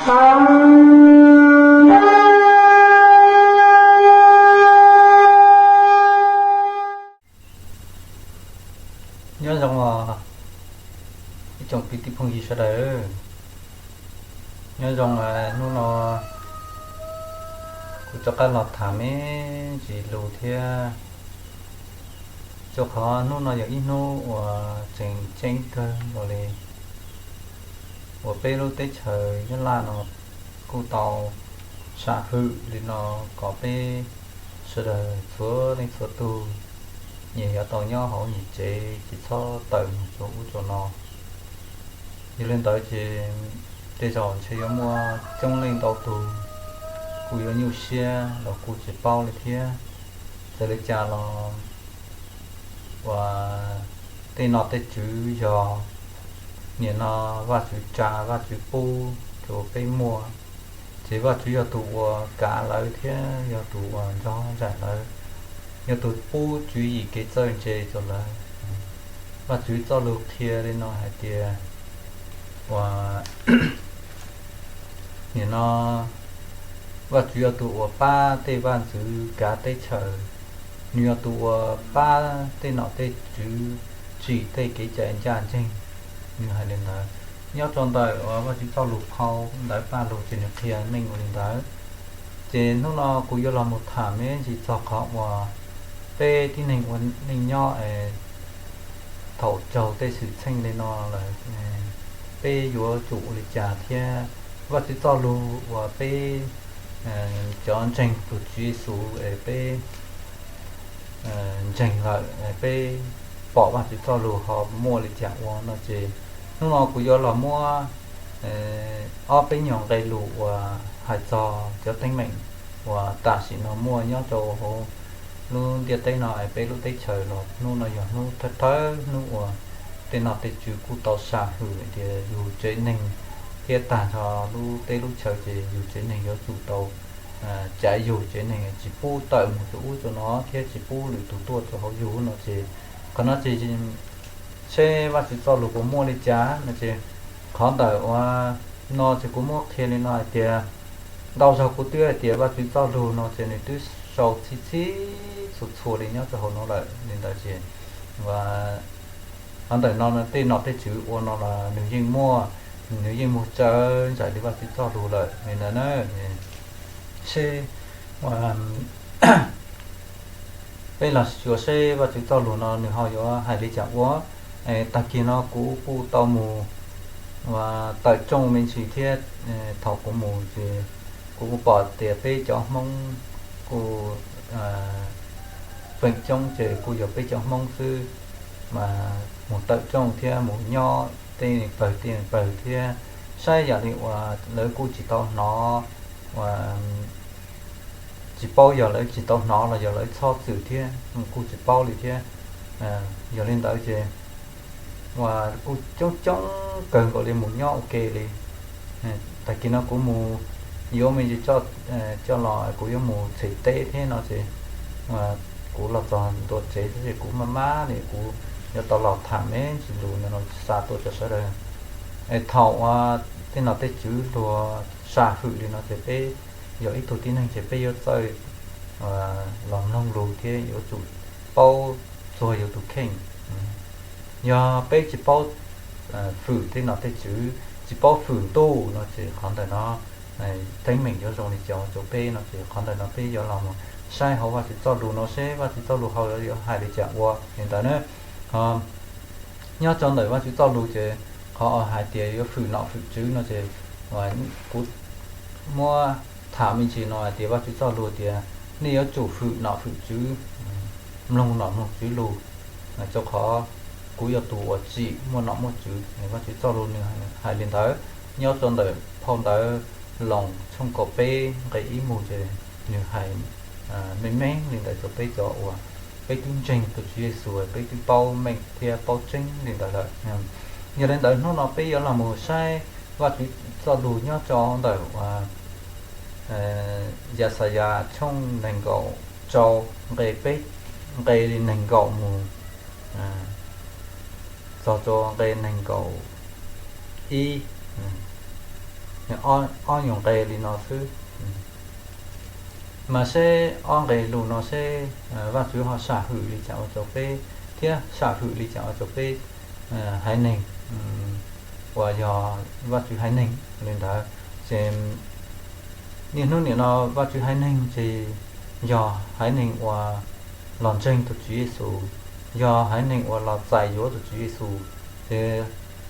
Nyob zoo os, ib tsoom kwv tij phooj ywg sawv daws. Nyob zoo, hnub no kuv rov qab los tham me ntsis lus thiab, rau qhov hnub no yog ib hnub uas tseem ceeb kawg nkaus li, uas peb lub teb chaws Nyab Laj no kuj tau sam hwm li no kom peb sawv daws txhua leej txhua tus nyias yuav tau nyob hauv nyias tsev, tsis txhob tawm mus rau ub rau no. Yog li ntawd ces tej zaum ntshe yuav muaj coob leej ntau tus kuj yuav nyuaj siab los kuj tsis paub li thiab. Txawm li cas los uas tej nom tej tswv yog nim no Vajtswv tsa Vajtswv pub rau peb muaj, ces Vajtswv yog tus uas kav lawv thiab yog tus uas nrog zam lawv, yog tus pub tswv yim kev txawj ntse rau lawv. Vajtswv txoj lus qhia li no hais tias uas nim no Vajtswv yog tus uas pab tej vaj ntxwv kav teb chaws, nws yog tus uas pab tej nom tej tswv tsim tej kev cai ncaj ncees. Nws hais li ntawd nyob rau ntawm uas Vajtswv txoj lus phau ntawv Pajlug ces nws qhia meej ua li ntawd. Ces hnub no kuv yuav los mus tham me ntsis txog qhov uas peb tib neeg ua neej nyob es thaum raug tej xwm txheej li no lawm, peb yuav tsum ua li cas thiab Vajtswv txoj lus uas peb cov ntseeg tus Tswv Yexus es peb ntseeg lawm, peb pom Vajtswv txoj lus ho muaj li cas ua no ces hnub no kuv yuav los muab ob peb nyuag nqe lus uas hais txog cov teeb meem uas tam sim no muaj nyob rau hauv lub ntiaj teb no es peb lub teb chaws los hnub no yog hnub thawj thawj hnub uas tej nom tej tswv kuj tau sam hwm tias yug tsev neeg thiab tag nrho lub teb lub chaw ces yug tsev neeg yuav tsum tau cav yug tsev neeg tsis pub tawm mus rau ub rau no thiab tsis pub lwm tus tuaj rau hauv yug no ces qhov no ces seb Vajtswv txoj lus puas muaj li cas no ces qhov ntawm uas no ces kuv muab qhia li no hais tias ntau zaug kuv twb hais tias Vajtswv txoj lus no ces nws twb sau txhij txhij txhua txhua li nyob rau hauv no lawm li ntawd ces qhov ntawm no tej nom tej tswv ua no los nws yeej muaj, nws yeej muaj tsawv ntsais li Vajtswv txoj lus lawm li ntawd na. Seb peb los xyuas seb Vajtswv txoj lus no nws ho yuav hais li cas ua. Tag kis no kuv kuj tau mus tawm rooj me ntsis thiab, thaum kuv mus ces kuv kuj pom tias peb cov Hmoob kuj feem coob ces kuj yog peb cov Hmoob xwb, mas mus tawm rooj thiab mus nyob tej pawg tej pawg thiab saib yam li uas lawv kuj tsis tau hnov, tsis paub yog lawv tsis tau hnov los yog lawv txhob txwm thiab kuj tsis paub li thiab. Yog li ntawd ces uas kuj coob coob kawg nkaus li mus nyob ua ke li. Tag kis no kuv mus yuav me ntsis coj los kuv yuav mus txhem teb thiab no ces kuv los txog ntua tsev xwb ces kuv maj maj li kuv yuav tau los tham me ntsis lus no xa tuaj rau sawv daws. Es thaum uas tej nom tej tswv luag sam hwm li no ces peb yog ib tug tib neeg ces peb yuav txawj los mloog lus thiab yuav tsum paub txuag yus tus kheej. Yog peb tsis paub fwm tej nom tej tswv, tsis paub fwm ntuj no ces qhov ntawm no teeb meem yuav zoo li cas rau peb no ces qhov ntawm no peb yuav los saib hauv Vajtswv txoj lus no seb Vajtswv txoj lus hauv yuav hais li cas ua li ntawd na. Nyob rau ntawm Vajtswv txoj lus ces qhov uas hais tias yuav fwm nom fwm tswv no ces kuv muab tham me ntsis no hais tias Vajtswv txoj lus tias nej yuav tsum fwm nom fwm tswv, mloog nom mloog tswv lus, rau qhov kuv yog tus uas tsim muaj nom muaj tswv. Vajtswv txoj lus nws hais li ntawd. Nyob rau ntawm phau ntawv Loos tshooj kaum peb nqe ib mus ces nws hais meej meej li ntawd rau peb cov uas peb twb ntseeg tus Tswv Yexus, peb twb paub meej thiab paub tseeb li ntawd lawm. Yog li ntawd hnub no peb yuav los mus saib Vajtswv txoj lus nyob rau ntawm Yaxayas tshooj nees nkaum rau nqe peb, nqe nees nkaum mus txog rau nqe nees nkaum ib. Ob, ob nyuag nqe li no xwb. Mas seb ob nqe lus no seb Vajtswv ho sam hwm li cas ua rau peb, thiab sam hwm li cas ua rau peb haiv neeg uas yog Vajtswv haiv neeg li ntawd. Ces niaj hnub nim no Vajtswv haiv neeg ces yog haiv neeg uas los ntseeg tus Tswv Yexus, yog haiv neeg uas los txais yuav tus Tswv Yexus. Ces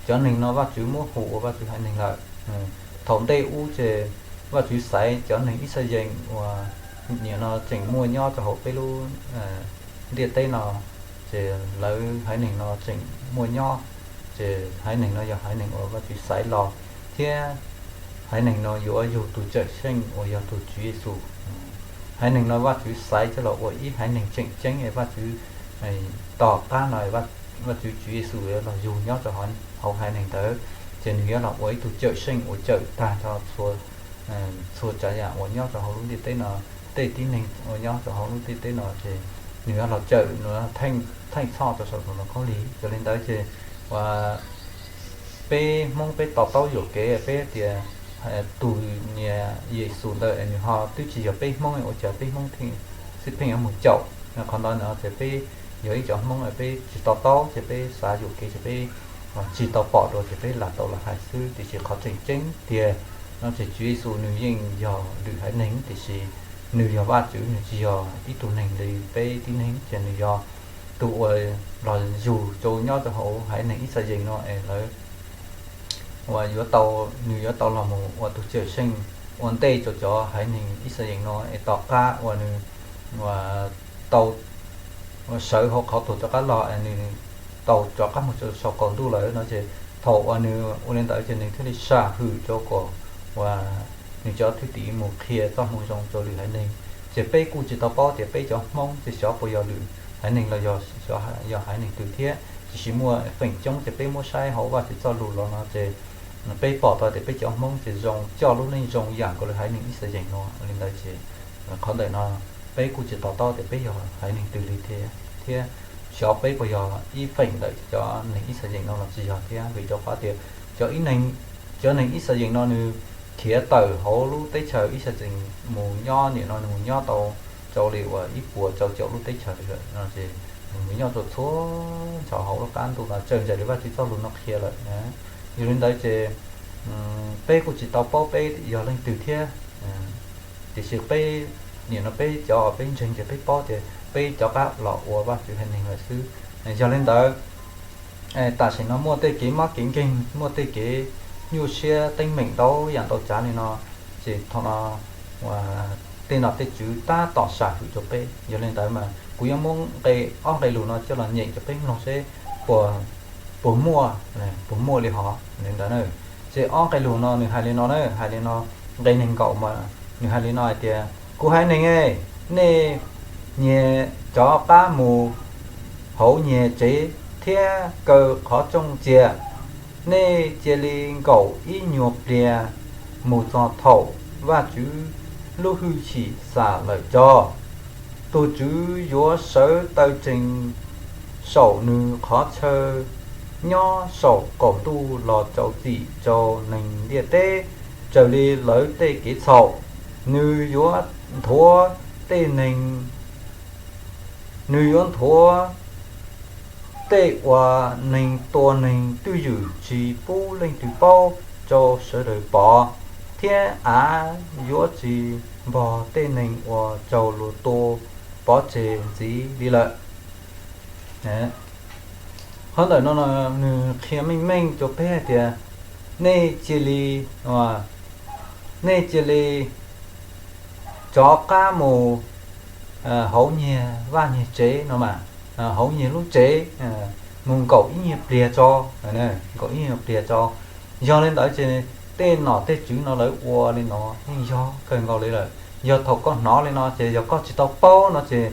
cov neeg no Vajtswv muab hu ua Vajtswv haiv neeg lawm. Thaum ntej ub ces Vajtswv xaiv cov neeg Yixalayees uas nim no tseem muaj nyob rau hauv peb lub ntiaj teb no, ces lawv haiv neeg no tseem muaj nyob, ces haiv neeg no yog haiv neeg uas Vajtswv xaiv los, thiab haiv neeg no yuav yug tus Cawmseej uas yog tus Tswv Yexus. Haiv neeg no Vajtswv xaiv coj los ua ib haiv neeg tseem ceeb es Vajtswv tom qab no Vajtswv Tswv Yexus yuav los yug nyob rau hauv haiv neeg ntawd, ces nws yuav los ua ib tug Cawmseej uas cawm tag nrho txhua tsav yam uas nyob rau hauv lub ntiaj teb no. Tej tib neeg uas nyob rau hauv lub ntiaj teb no ces nws yuav los cawm, nws theej txhoj rau saum tus ntoo khaub lig. Yog li ntawd ces peb Hmoob peb to taub yuam kev peb tias tus niag Yexus ntawd nws ho twb tsis yog peb Hmoob, ua cas peb Hmoob xij pheej yuav mus caum? Qhov ntawd no ces peb yog ib cov Hmoob peb tsis to taub ces peb xav yuam kev ces peb tsis tau pom dua ces peb lam tau lam hais xwb. Tiam sis qhov tseem ceeb tiag no ces Tswv Yexus nws yeej yog lwm haiv neeg, tiam sis nws yog Vajtswv, nws tsis yog ib tug neeg li peb tib neeg, ces nws yog tus uas los yug rau nyob rau hauv haiv neeg Yixalayees no es lawv uas yuav tau, nws yuav tau los mus ua tus Cawmseej ua ntej rau cov haiv neeg Yixalayees no es tom qab uas nws tau sawv hauv qhov tuag rov qab los es nws tau rov qab mus rau saum qaum ntuj lawm no ces thaum uas nws ua li ntawd ces nws thiaj li sam hwm rau kom uas nws cov thwj tim mus qhia txoj moo zoo rau lwm haiv neeg. Ces peb kuj tsis tau paub tias peb cov Hmoob ces xyov puas yog lwm haiv neeg los yog, yog haiv neeg twg thiab, tiam sis muaj feem coob ces peb muab saib hauv Vajtswv txoj lus los no ces peb pom tau tias peb cov Hmoob ces zoo coj lub neej zoo yam nkaus li haiv neeg Yixalayees no li ntawd ces qhov ntawm no peb kuj tsis to taub tias peb yog haiv neeg twg li thiab, thiab xyov peb puas yog ib feem ntawm cov neeg Yixalayees no los tsis yog thiab, vim rau qhov tias cov ib neeg, cov neeg Yixalayees no nws khiav tawm hauv lub teb chaws Yixalayees mus nyob, nim no nws mus nyob tau rau li uas ib puas rau caum lub teb chaws lawm no ces nws mus nyob rau txhua nrho hauv lub qab ntuj no, tsawg ntawm li Vajtswv txoj lus no qhia lawm. Yog li ntawd ces peb kuj tsis tau paub peb yog leej twg thiab, tiam sis peb, nim no peb cov peb ntseeg ces peb paub tias peb rov qab los ua Vajtswv haiv neeg lawm xwb. Yog li ntawd tam sim no muaj tej kev mob kev nkeeg, muaj tej kev nyuaj siab teeb meem ntau yam ntau tsav li no, ces thaum no tej nom tej tswv tab tom sam hwm rau peb. Yog li ntawd mas kuv yuav muab nqe, ob nqe lus no coj los nyeem rau peb mloog seb puas, puas muaj, puas muaj li hov li ntawd na. Ces ob nqe lus no nws hais li no na, hais li no, nqe nees nkaum mas nws hais li no hais tias, kuv haiv neeg, nej nyias rov qab mus hauv nyias tsev thiab kaw qhov rooj cia. Nej cia li nkaum ib nyuag pliag mus txog thaum Vajtswv lub hwj chim xam lawm tso. Tus Tswv yuav sawv taw tsees saum nws qhov chaw nyob saum qaum ntuj los rau txim rau neeg ntiaj teb raws li lawv tej kev txhaum. Nws yuav nthuav tej neeg, nws yuav nthuav tej uas neeg tua neeg twj ywm tsis pub leej twg paub rau sawv daws pom, thiab av yuav tsis npog tej neeg uas raug luag tua pov tseg ntxiv li lawm. Qhov ntawm no nws qhia meej meej rau peb hais tias nej cia li, nej cia li rov qab mus hauv nyias vaj nyias tsev no mas, hauv nyias lub tsev, mus nkaum ib nyuag pliag tso, nkaum ib nyuag pliag tso. Yog li ntawd ces tej nom tej tswv no lawv ua li no yeej yog kawg nkaus li lawm. Yog thaum koj hnov li no ces yog koj tsis tau paub no ces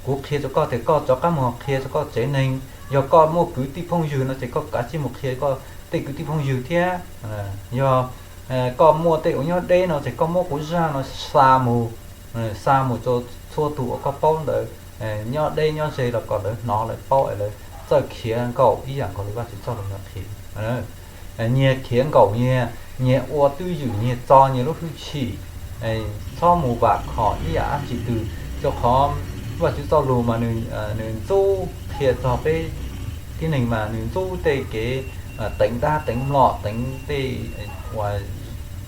kuv qhia rau koj tias koj rov qab mus qhia rau koj tsev neeg. Yog koj muaj kwv tij phooj ywg no ces koj kav tsij mus qhia koj tej kwv tij phooj ywg thiab. Yog koj muaj tej uas nyob deb no ces koj muab kuv zaj no xa mus, xa mus rau txhua tus uas koj paub ntawd, nyob deb nyob ze los kom lawv hnov lawv paub es lawv txawj khiav nkaum ib yam nkaus li Vajtswv txoj lus no qhia. Nyias khiav nkaum nyias, nyias ua twj ywm, nyias txo nyias lub hwj chim, txhob mus vam khom ib yam dab tsi twg, rau qhov Vajtswv txoj lus mas nws ntxub qhia txog peb tib neeg mas nws ntxub tej kev teev dab teev mlom, teev tej uas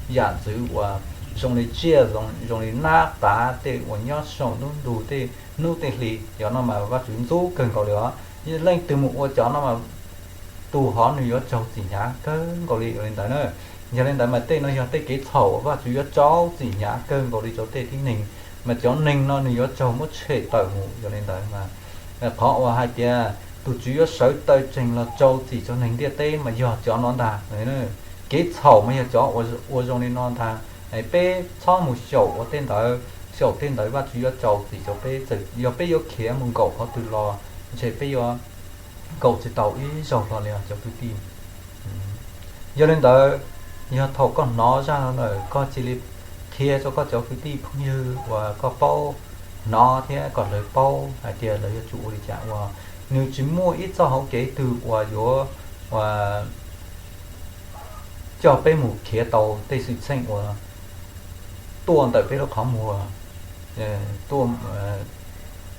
yam ntxwv uas zoo li tsiaj, zoo li nab qav, tej uas nyob saum nruab ntug, tej hnub tej hli. Cov no mas Vajtswv ntxub kawg nkaus li os. Leej twg mus ua cov no mas tus hov nws yuav raug txim hnyav kawg nkaus li, ua li ntawd na. Yog li ntawd mas tej no yog tej kev txhaum uas Vajtswv yuav rau txim hnyav kawg nkaus li rau tej tib neeg, mas cov neeg no nws yuav raug muab tshem tawm mus. Yog li ntawd mas qhov uas hais tias tus Tswv yuav sawv taw tsees los rau txim cov neeg ntiaj teb mas yog cov no ntag. Kev txhaum mas yog cov ua zoo li no ntag. Peb txhob mus xyaum ua tej ntawd, xyaum tej ntawd Vajtswv yuav rau txim rau peb. Txawm yog peb yuav khiav mus nkaum qhov twg los ntshe peb yuav nkaum tsis tau ib zaug hlo li os cov kwv tij. Yog li ntawd, yog thaum koj hnov zaj no lawm koj cia li qhia rau koj cov kwv tij phooj ywg uas koj paub hnov thiab kom lawv paub hais tias lawv yuav tsum ua li cas ua. Nws tsis muaj ib txoj hauv kev twg uas yuav coj peb mus khiav tau tej xwm txheej uas tuaj ntawm peb lub qhov muag tuaj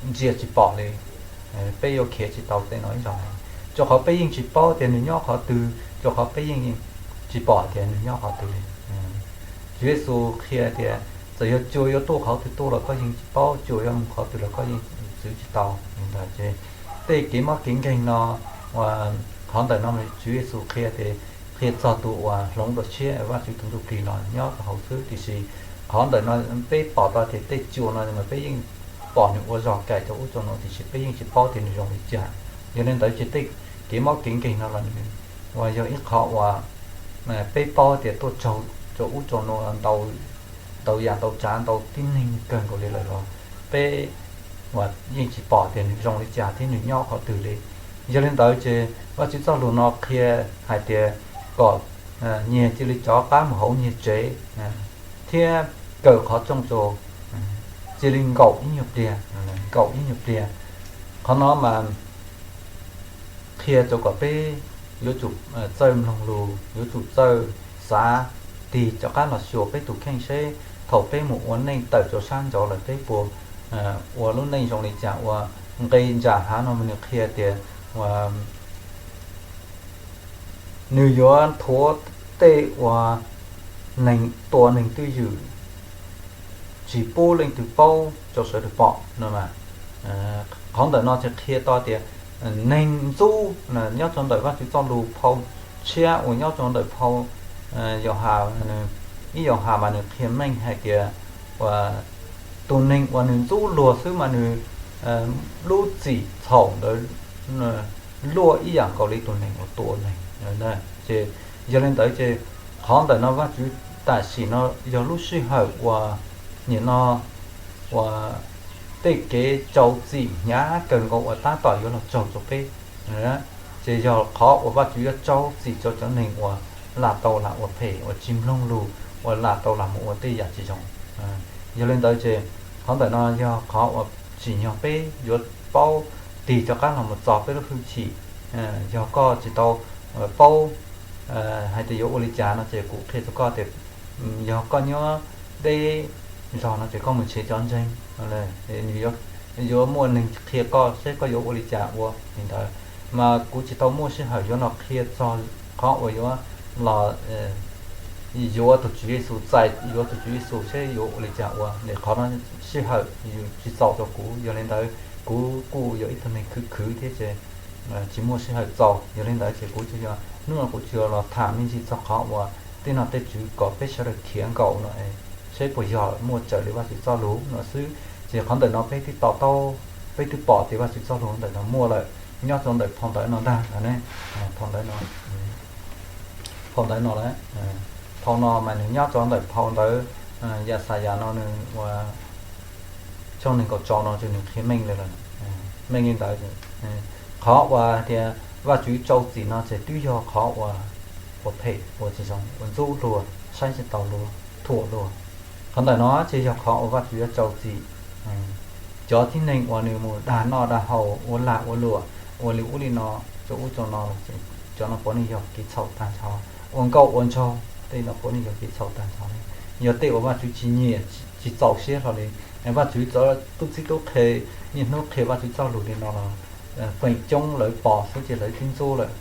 ntsia tsis pom li. Peb yuav khiav tsis tau tej no ib zaug, rau qhov peb yeej tsis paub tias nws nyob qhov twg, rau qhov peb yeej tsis pom tias nws nyob qhov twg li. Tswv Yexus qhia tias txawm yog cua yuav tuaj qhov twg tuaj los koj yeej tsis paub, cua yuav mus qhov twg los koj yeej txwv tsis tau. Li ntawd ces tej kev mob kev nkeeg no, qhov ntawm no Tswv Yexus qhia tias qhia txog tus uas hloov dua tshiab Vajtswv tus Ntuj Plig los nyob rau hauv xwb, tiam sis qhov ntawm no peb pom tau tias tej cua no mas peb yeej pom nws ua zog kais rau ub rau no tiam sis peb yeej tsis paub tias nws zoo li cas. Yog li ntawd ces tej kev mob kev nkeeg no los uas yog ib qho uas peb paub tias tuaj raug rau ub rau no ntau yam ntau tsav ntau tib neeg kawg nkaus li lawm los peb uas yeej tsis pom tias nws zoo li cas thiab nws nyob qhov twg li. Yog li ntawd ces Vajtswv txoj lus no qhia hais tias kom nyias cia li rov qab mus hauv nyias tsev thiab kaw qhov rooj rau, cia li nkaum ib nyuag pliag, nkaum ib nyuag pliag. Qhov no mas qhia rau kom peb yuav tsum txawj mloog lus, yuav tsum txawj xav tig rov qab los xyuas peb tus kheej seb thaum peb mus ua neej tawm rau sab nraud lawm peb puas ua lub neej zoo li cas. Uas nqe ntsam hav no nws qhia tias nws yuav nthuav tej uas neeg tua neeg twj ywm tsis pub leej twg paub rau sawv daws pom no. Qhov ntawm no ces qhia tau tias neeg ntxub nyob rau ntawm Vajtswv txoj lus phau tshiab uas nyob rau ntawm phau Yauhas, ib Yauhas mas nws qhia meej hais tias tus neeg uas nws ntxub luag xwb mas nws lub txim txhaum ntawd luaj ib yam nkaus li tus neeg uas tua neeg. Ces yog li ntawd ces qhov ntawm no Vajtswv tam sim no yog lub sij hawm uas nim no uas tej kev rau txim hnyav kawg nkaus uas tab tom yuav los raug rau peb, ces yog qhov uas Vajtswv yuav rau txim rau cov neeg uas lam tau lam ua phem, uas tsis mloog lus, uas lam tau lam mus ua tej yam tsis zoo. Yog li ntawd ces qhov ntawm no yog qhov uas tsim nyog peb yuav paub tig rov qab los mus txo peb lub hwj chim. Yog koj tsis tau paub hais tias yuav ua li cas no ces kuv qhia rau koj tias yog koj nyob deb zog no ces koj mus nrhiav cov ntseeg, nws yuav muaj neeg qhia koj seb koj yuav ua li cas ua li ntawd. Mas kuv tsis tau muaj sij hawm yuav los qhia txog qhov uas yuav los yuav tus Tswv Yexus, txais yuav tus Tswv Yexus seb yuav ua li cas ua. Qhov no sij hawm tsis txaus rau kuv, yog li ntawd kuv kuj yog ib tug neeg khwv khwv thiab ces tsis muaj sij hawm txaus. Yog li ntawd ces kuv tsuas yog hnub no kuv tsuas los tham me ntsis txog qhov uas tej nom tej tswv kom peb sawv daws khiav nkaum no seb puas yog muaj raws li Vajtswv txoj lus no xwb. Ces qhov ntawm no peb twb to taub, peb twb pom tias Vajtswv txoj lus ntawm no muaj lawm nyob rau ntawm phau ntawv no ntag. Phau ntawv no, phau ntawv no lawm, phau no mas nws nyob rau ntawm phau ntawv Yaxayas no nws ua tshooj nees nkaum rau no ces nws qhia meej li lawm. Meej li ntawd, qhov uas tias Vajtswv rau txim no ces twb yog qhov uas ua phem, ua tsis zoo, ua ntxub luag, saib tsis taus luag, thuam luag. Qhov ntawm no ces yog qhov uas Vajtswv yuav rau txim cov tib neeg uas nws mus dag noj dag haus, ua lag ua luam, ua li ub li no, rau ub rau no, cov no puav leej yog kev txhaum tag nrho, ua nkauj ua nraug, Tej no puav leej yog kev txhaum tag nrho li, yog tej uas Vajtswv tsis nyiam, tsis txaus siab hlo li. Vajtswv txawm tub txib tub qhe niaj hnub qhia Vajtswv txoj lus li no los feem coob lawv pom xwb ces lawv twb ntxub lawm.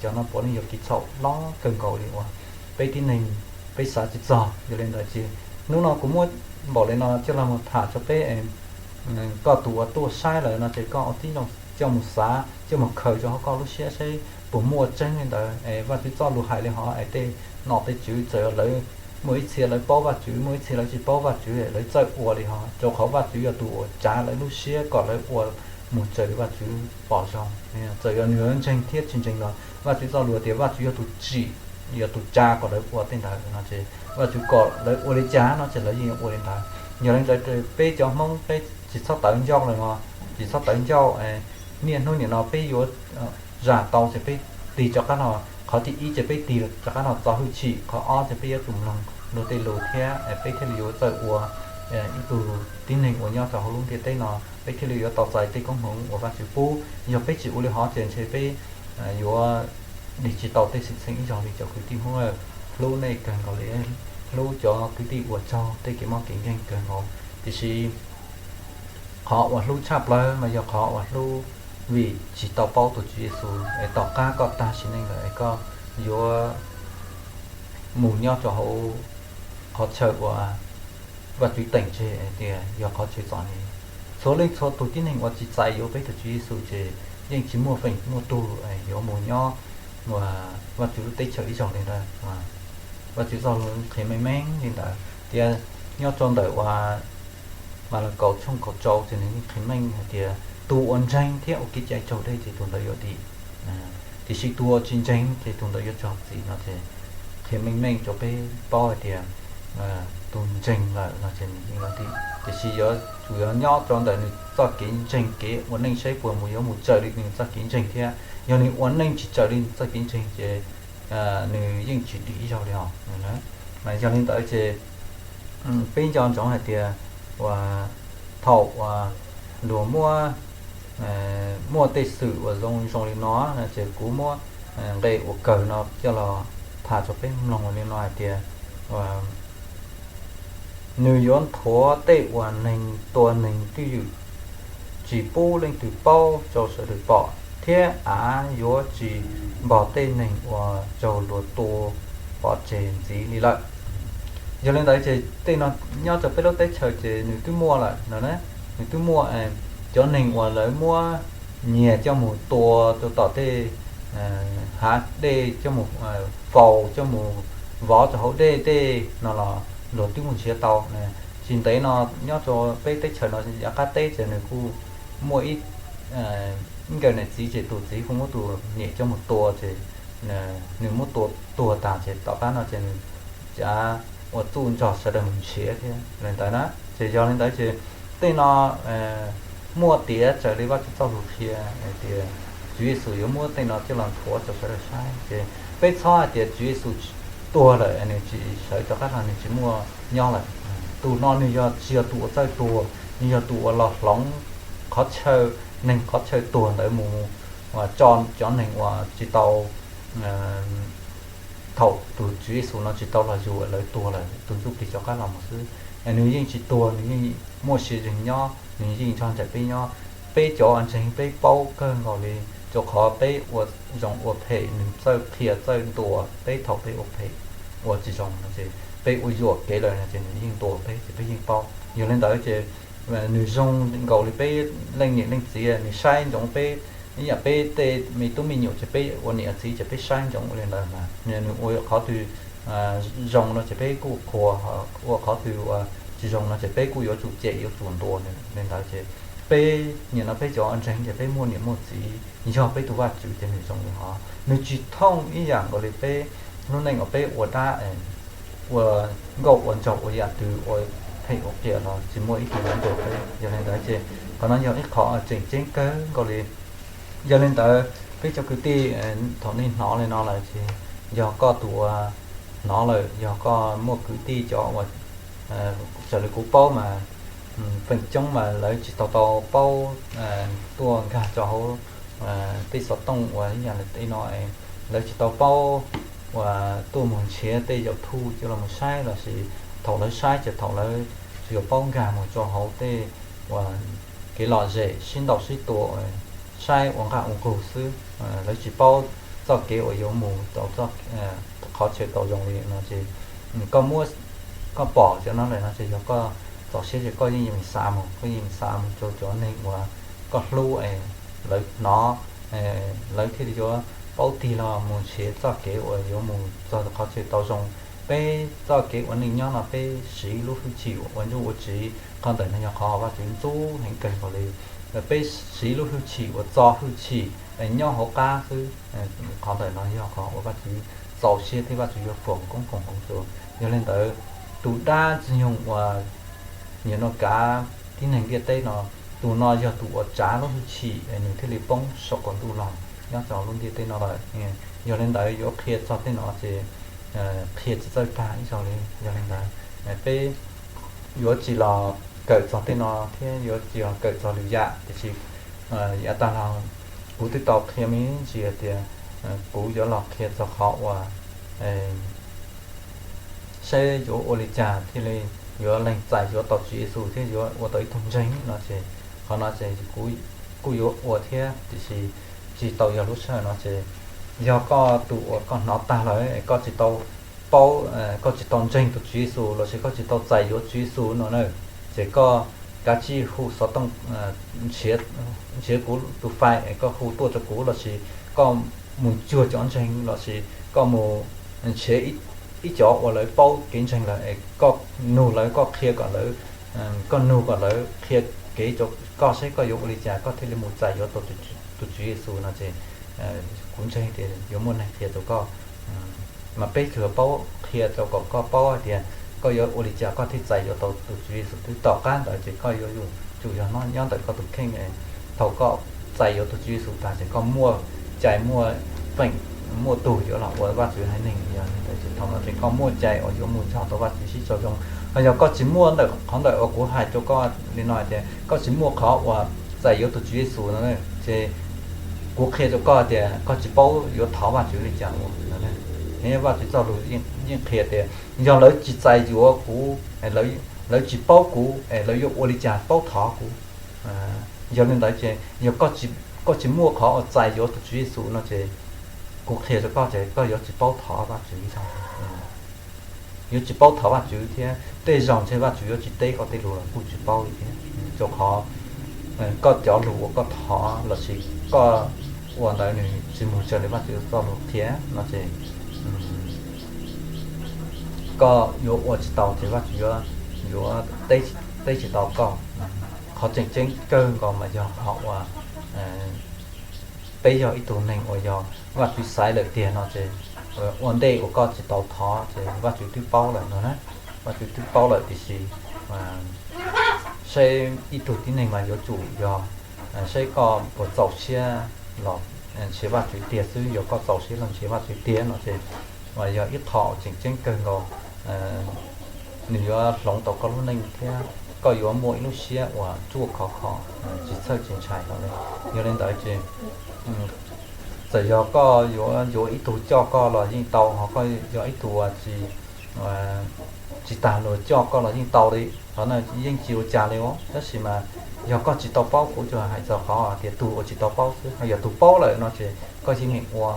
Cov no puav leej yog kev txhaum loj kawg nkaus li uas peb tib neeg peb xav tsis txog. Yog li ntawd ces hnub no kuv muab npaum li no coj los mus tham rau peb, koj tus uas tuaj saib lawm no ces koj ua tib zoo coj mus xav, coj mus khaws rau hauv koj lub siab saib puas muaj tseeb li ntawd es Vajtswv txoj lus hais li hov es tej nom tej tswv txawm lawv muaj ib txhia lawv paub Vajtswv, muaj ib txhia lawv tsis paub Vajtswv, lawv txawj ua li hov rau qhov Vajtswv yog tus uas tsav lawv lub siab kom lawv ua mus raws li Vajtswv pom zoo. Txawm yog nws ntseeg thiab tsis ntseeg los Vajtswv txoj lus tias Vajtswv yog tus tsim, yog tus tsa kom lawv ua tej ntawd no ces Vajtswv kom lawv ua li cas no ces lawv yeej ua li ntawd. Yog li ntawd peb cov Hmoob peb tsis txhob tawv ncauj lawm no, tsis txhob tawv ncauj. Niaj hnub nim no peb yuav zam tau ces peb tig rov qab no, qhov thib ib ces peb tig rov qab no txo hwj chim, qhov ob ces peb yuav tsum mloog luag tej lus thiab peb thiaj li yuav txawj ua ib tug tib neeg uas nyob rau hauv lub ntiaj teb no, peb thiaj li yuav tau txais tej koob hmoov uas Vajtswv pub. Yog peb tsis ua li hov ces ntshe peb yuav dim tsis tau tej xwm txheej ib zaug li cov kwv tij Hmoob. Hlub nej kawg nkaus li, hlub cov kwv tij uas raug tej kev mob kev nkeeg kawg nkaus, tiam sis qhov uas hlub tshaj plaws mas yog qhov uas hlub vim tsis tau paub tus Tswv Yexus es tom qab koj tag sim neej lawm es koj yuav mus nyob rau hauv qhov chaw uas Vajtswv teem tseg hais tias yog qhov chaw txom nyem. Txhua leej txhua tus tib neeg uas tsis txais yuav peb tus Tswv Yexus ces yeej tsis muaj feem muaj tug yuav mus nyob Vajtswv lub teb chaws ib zaug li ntawd. Vajtswv txoj lus qhia meej meej li ntawd tias nyob rau ntawm uas Malakaus tshooj kaum rau ces nws yeej qhia meej hais tias tus uas ntseeg thiab ua kev cai raug dej ces tus ntawd yuav dim, tiam sis tus uas tsis ntseeg ces tus ntawd yuav raug txim no ces qhia meej meej rau peb paub hais tias tus ntseeg lawm no ces nws yeej yuav dim, tiam sis yuav tsum yuav nyob rau ntawm nws txoj kev ntseeg kev ua neej saib puas mus yuav mus raws li nws txoj kev ntseeg thiab. Yog nws ua neej tsis raws li nws txoj kev ntseeg ces nws yeej tsis dim ib zaug li os. Mas yog li ntawd ces peb nco ntsoov hais tias uas thaum uas luag muab, muaj tej xwm uas zoo zoo li no no ces kuv muab nqe uas kawg no coj los tham rau peb mloog li no hais tias nws yuav nthuav tej uas neeg tua neeg twj ywm tsis pub leej twg paub rau sawv daws pom, thiab av yuav tsis npog tej neeg uas raug luag tua pov tseg ntxiv li lawm. Yog li ntawd ces tej no nyob rau peb lub teb chaws ces nws twb muaj lawm no, nws twb muaj cov neeg uas lawv muab nyias coj mus tua rau tom tej hav dej, coj mus faus, coj mus vov rau hauv dej tej no los luag twb mus nrhiav tau. Tsis ntev no nyob rau peb teb chaws no yav qab teb ces nws kuj muaj ib nkawm niam txiv ces tus txiv kuj muab tus niam coj mus tua ces nws muab tua tuag tas ces tom qab no ces nws cav ua txuj nrog sawv daws mus nrhiav thiab li ntawd na. Ces yog li ntawd ces tej no muaj tiav raws li Vajtswv txoj lus qhia hais tias Tswv Yexus yuav muab tej no coj los nthuav rau sawv daws saib. Ces peb txhob hais tias Tswv Yexus tuag lawm nws tsis sawv rov qab los nws tsis muaj nyob lawm. Tus no nws yog tsis yog tus uas txawj tuag, nws yog tus uas los hloov qhov chaw, neeg qhov chaw tuag ntawd mus tso cov neeg uas tsis tau, thaum tus Tswv Yexus no tsis tau los yug lawv tuag lawm tus ntsuj plig rov qab los mus xwb. Nws yeej tsis tuag, nws yeej muaj sia zeeg nyob, nws yeej nrog nraim peb nyob. Peb cov ntseeg peb paub kawg nkaus li, rau qhov peb ua zoo ua phem nws txawj qhia txawj ntuas peb thaum peb ua phem, ua tsis zoo no ces peb ua yuam kev lawm no ces nws yeej ntuas peb ces peb yeej paub. Yog li ntawd ces nws zoo nkaus li peb leej niam leej txiv, nws saib ntsoov peb ib yam peb tej me tub me nyuam ces peb ua niam txiv ces peb saib ntsoov ua li ntawd mas nws ua qhov twg zoo no ces peb kuj qhuas, ua qhov twg uas tsis zoo no ces peb kuj yuav tsum cem yuav tsum ntuas nws li ntawd ces peb nim no peb cov ntseeg ces peb muaj niam muaj txiv, yog peb tus Vajtswv ces nws zoo li hov, nws tsis thooj ib yam nkaus li peb lub neej uas peb ua dab, ua nkauj ua nraug ua yam twg ua phem ua qias los tsis muaj ib tug yuav ntuas peb. Yog li ntawd ces qhov no yog ib qho tseem ceeb kawg nkaus li. Yog li ntawd peb cov kwv tij, thaum nej hnov li no lawm ces yog koj tus uas hnov lawm, yog koj muaj kwv tij cov uas raws li kuv paub mas feem coob mas lawv tsis tau tau paub tuaj nkag rau hauv tej xov tooj uas ib yam li tej no, lawv tsis tau paub uas tuaj mus nrhiav tej YouTube coj los saib lossis thaum lawv saib ces thaum lawv tsis yog paub nkag mus rau hauv tej uas kev lom zem sib ntaus sib tua, saib ua nqaj ua nqug xwb, lawv tsis paub txoj kev uas yuav mus rau qhov chaw tau zoo li no ces koj muab, koj pom cov no lawm no ces yog koj txaus siab ces koj yeej xav mus, koj yeej xav mus rau cov neeg uas koj hlub es lawv hnov, lawv thiaj li yuav paub tig los mus nrhiav txoj kev uas yuav mus txog qhov chaw tau zoo. Peb txoj kev ua neej nyob no peb siv lub hwj chim ua ntsuj ua tsiv, qhov ntawm no yog qhov Vajtswv ntxub heev kawg nkaus li. Peb siv lub hwj chim uas txo hwj chim nyob hauv qab xwb, qhov ntawm no yog qhov uas Vajtswv txaus siab thiab Vajtswv yuav foom koob foom hmoov rau. Yog li ntawd, tus dab ntxwg nyoog uas nim no kav tib neeg ntiaj teb no, tus no yog tus uas tsav lub hwj chim nws thiaj li poob saum qaum ntuj los nyob rau lub ntiaj teb no lawm. Yog li ntawd yuav qhia txog tej no ces qhia tsis txawj tag ib zaug li. Yog li ntawd peb yuav tsis los kawm txog tej no thiab yuav tsis los kawm txog lwm yam, tiam sis yav tag los kuv twb tau qhia me ntsis hais tias kuv yuav los qhia txog qhov uas saib yuav ua li cas thiaj li yuav lees txais yuav tau Tswv Yexus thiab yuav ua tau ib tug ntseeg no ces qhov no ces kuv kuj yuav ua thiab, tiam sis tsis tau yog lub sij hawm no ces yog koj tus uas koj hnov tag lawm es koj tsis tau paub, koj tsis tau ntseeg tus Tswv Yexus lossis koj tsis tau txais yuav Tswv Yexus no na, ces koj kav tsij hu xov tooj nrhiav kuv tus fai es koj hu tuaj rau kuv lossis koj mus cuag cov ntseeg lossis koj mus nrhiav ib cov uas lawv paub kev ntseeg lawm es koj nug lawv, koj qhia kom lawv, koj nug kom lawv qhia kev rau koj seb koj yuav ua li cas koj thiaj li mus txais yuav tau tus Tswv Yexus no ces kuv ntseeg tias yuav muaj neeg qhia rau koj. Mas peb tsuas paub qhia rau kom koj paub hais tias koj yuav ua li cas koj thiaj txais yuav tau tus Tswv Yexus twb. Tom qab ntawd ces koj yuav tsum yog nyob ntawm koj tus kheej. Thaum koj txais yuav tus Tswv Yexus tas ces koj muaj cai muaj feem, muaj tug yuav los ua Vajtswv haiv neeg. Yog li ntawd ces thaum no ces koj muaj cai uas yuav mus nrog tau Vajtswv sib raug zoo. Ho yog koj tsis muaj ntawm qhov ntawm uas kuv hais rau koj li no tias koj tsis muaj qhov uas txais yuav tus Tswv Yexus no ces kuv qhia rau koj tias koj tsis paub yuav thov Vajtswv li cas ua no. Vajtswv txoj lus yeej qhia tias yog lawv tsis txais yuav kuv, lawv tsis paub kuv es lawv yuav ua li cas paub thov kuv? Yog li ntawd ces yog koj tsis muaj qhov uas txais yuav tus Tswv Yexus no ces kuv qhia rau koj ces koj yuav tsis paub thov Vajtswv li, yuav tsis paub thov Vajtswv thiab tej zaum ntshe Vajtswv yuav tsis teb koj tej lus los kuj tsis paub li thiab, rau qhov koj cov lus uas koj thov lossis koj ua ntawd nws tsis mus raws li Vajtswv txoj lus qhia no ces koj yuav ua tsis tau ces Vajtswv yuav teb tsis tau koj. Qhov tseem ceeb kawg nkaus mas yog qhov uas peb yog ib tug neeg uas yog Vajtswv xaiv lawm tiag no ces ua ntej uas koj tsis tau thov ces Vajtswv twb paub lawm no na. Vajtswv twb paub lawm tiam sis saib ib tug tib neeg mas yuav tsum yog saib koj puas txaus siab los nrhiav Vajtswv tiag xwb. Yog koj txaus siab los nrhiav Vajtswv tiag no ces yog ib qho tseem ceeb kawg nkaus, nws yuav hloov tau koj lub neej thiab koj yuav muaj ib lub siab uas ruaj khov kho, tsis txhawj tsis ntshai hlo li. Yog li ntawd ces txawm yog koj yuav yuav ib tug coj koj los yeej tau, ho koj yog ib tug tsis tag luag coj koj los yeej tau li, qhov no yeej tsis ua cas li os. Tab sis mas yog koj tsis tau paub, kuv tsuas hais txog qhov tias tus uas tsis tau paub xwb, ho yog tus paub lawm no ces koj yeej meem ua,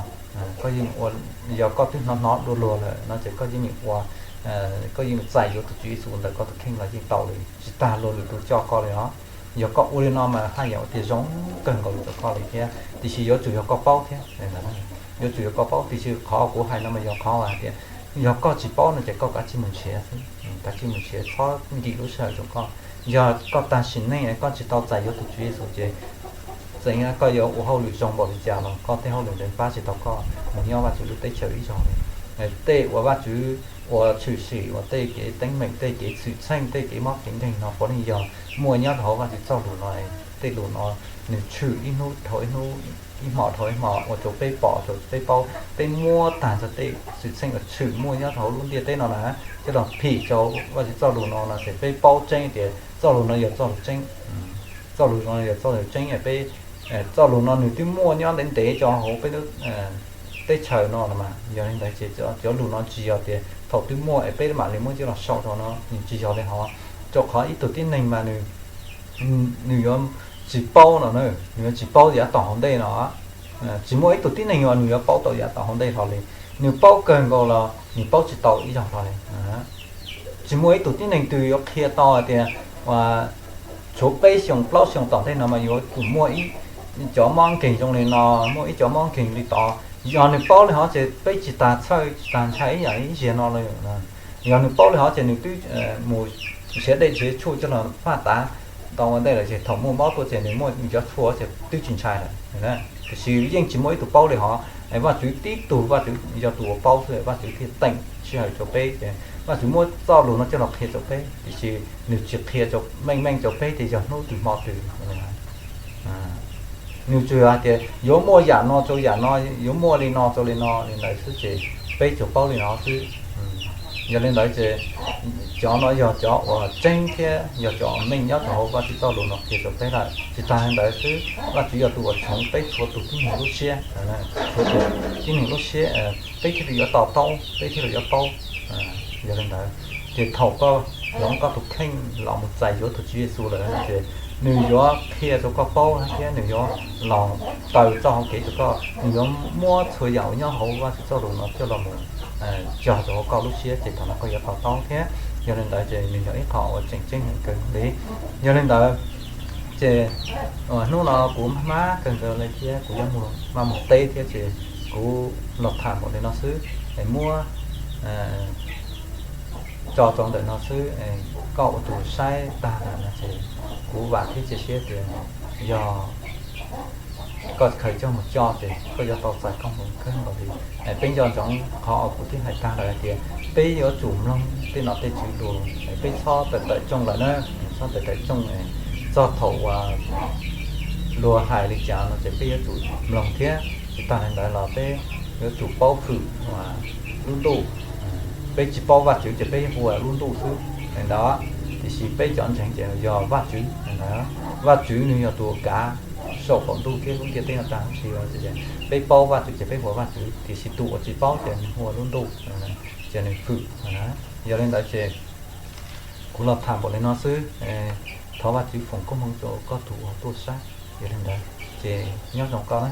koj yeej ua, yog koj twb hnov hnov dua luag lawm no ces koj yeej meem ua, koj yeej txais yuav tus Tswv Yexus ntawm koj tus kheej los yeej tau li, tsis tag luag lwm tus coj koj li os. Yog koj ua li no mas haj yam ua tiag zoo kawg nkaus li rau koj li thiab, tiam sis yuav tsum yog koj paub thiab. Yuav tsum yog koj paub, tiam sis qhov kuv hais no mas yog qhov hais tias yog koj tsis paub no ces koj kav tsij mus nrhiav xwb, kav tsij mus nrhiav, txhob nkim lub sij hawm rau koj. Yog koj tag sim neej koj tsis tau txais yuav tus Tswv Yexus ces txawm koj yuav ua hauj lwm zoo npaum li cas los koj tej hauj lwm ntawd pab tsis tau koj mus nyob Vajtswv lub teb chaws ib zaug li. Tej uas Vajtswv ua tshwm sim ua tej kev teeb meem, tej kev xwm txheej, tej kev mob kev nkeeg no puav leej yog muaj nyob rau hauv Vajtswv txoj lus no. Tej lus no nws tshwm ib hnub dhau ib hnub, ib hmo dhau ib hmo ua rau peb pom, rau peb paub, peb muab tag nrho tej xwm txheej uas tshwm muaj nyob rau hauv lub ntiaj teb no na, coj los phim rau Vajtswv txoj lus no no ces peb paub tseeb tias txoj lus no yog txoj lus tseeb. Txoj lus no yog txoj lus tseeb, peb, txoj lus no nws twb muaj nyob ntev ntev rau hauv peb lub teb chaws no los mas. Yog li ntawd ces cov lus no tsis yog tias thaum twg muaj es peb mam li muab coj los sau rau no, nws tsis yog li hov. Rau qhov ib tug tib neeg mas nws nws yuav tsis paub no, nws yuav tsis paub yav tom hauv ntej no. Tsis muaj ib tug tib neeg uas nws yuav paub tau yav tom hauv ntej hlo li. Nws paub kawg nkaus los nws paub tsis tau ib zaug hlo li. Tsis muaj ib tug tib neeg twg yuav qhia tau hais tias tshuav peb xyoos plaub xyoos tom ntej no mas yuav tsum muaj ib cov mob nkeeg zoo li no, muaj ib cov mob nkeeg li tod. Yog nws paub li hov ces peb tsis tas txhawj tsis tas ntshai ib yam ib zaug no li. Yog nws paub li hov ces nws twb mus nrhiav dej nrhiav tshuaj coj los faj tav tau ua ntej lawm, ces thaum muaj mob tuaj ces nws muaj cov tshuaj ces twb tsis ntshai lawm. Tiam sis yeej tsis muaj ib tug paub li hov. Vaj Tswv tib tug, Vaj Tswv yog tus uas paub xwb, Vaj Tswv thiaj teem sij hawm rau peb ces Vaj Tswv muab txoj lus no coj los qhia rau peb, tiam sis nws tsis qhia meej meej rau peb tias yog hnub twg hmo twg. Nws tsuas hais tias yuav muaj yam no rau yam no, yuav muaj li no rau li no li ntawd xwb ces peb tsuas paub li no xwb. Yog li ntawd ces cov no yog cov uas tseeb thiab yog cov meej nyob rau hauv Vaj Tswv txoj lus no qhia rau peb lawm. Tsis tas li ntawd xwb, Vaj Tswv yog tus uas tshoov peb txhua tus tib neeg lub siab, txhua tus tib neeg lub siab, peb thiaj li yuav to taub, peb thiaj li yuav paub. Yog li ntawd ces thaum koj hloov koj tus kheej los mus txais yuav tus Tswv Yexus lawm no ces nws yuav qhia rau koj paub thiab nws yuav los taw txoj hau kev rau koj, nws yuav muab txhua yam uas nyob hauv Vaj Tswv txoj lus no coj los mus cog rau hauv koj lub siab ces thaum no koj yuav to taub thiab. Yog li ntawd ces nws yog ib qho uas tseem ceeb heev kawg li. Yog li ntawd ces hnub no kuv maj mab kawg nkaus li thiab kuv yuav mus maj mus teb thiab ces kuv los tham npaum li no xwb es muab tso rau ntawm no xwb. Koj ua tus saib tag lawm no ces kuv vam thiab cia siab tias yog koj khaws coj mus coj ces koj yuav tau txais koob hmoov kawg nkaus li. Peb nco ntsoov qhov uas kuv twb hais tag lawm hais tias peb yuav tsum mloog tej nom tej tswv lus, peb txhob tawm tawm rooj lawm na, txhob tawm tawm rooj. Txog thaum uas luag hais li cas no ces peb yuav tsum mloog thiab. Tsis tas li ntawd los peb yuav tsum paub hwm lub ntuj. Peb tsis paub Vaj Tswv ces peb hu ua lub ntuj xwb li ntawd, tiam sis peb cov ntseeg ces yog Vaj Tswv li ntawd. Vaj Tswv nws yog tus kav saum qaum ntuj thiab lub ntiaj teb no tag huv si. Peb paub Vaj Tswv ces peb hu ua Vaj Tswv, tiam sis tus uas tsis paub ces nws hu ua lub ntuj, ces nws hwm. Yog li ntawd ces kuv los tham npaum li no xwb. Thov Vaj Tswv foom koob hmoov rau koj tus uas tuaj saib. Yog li ntawd ces nyob zoo koj na.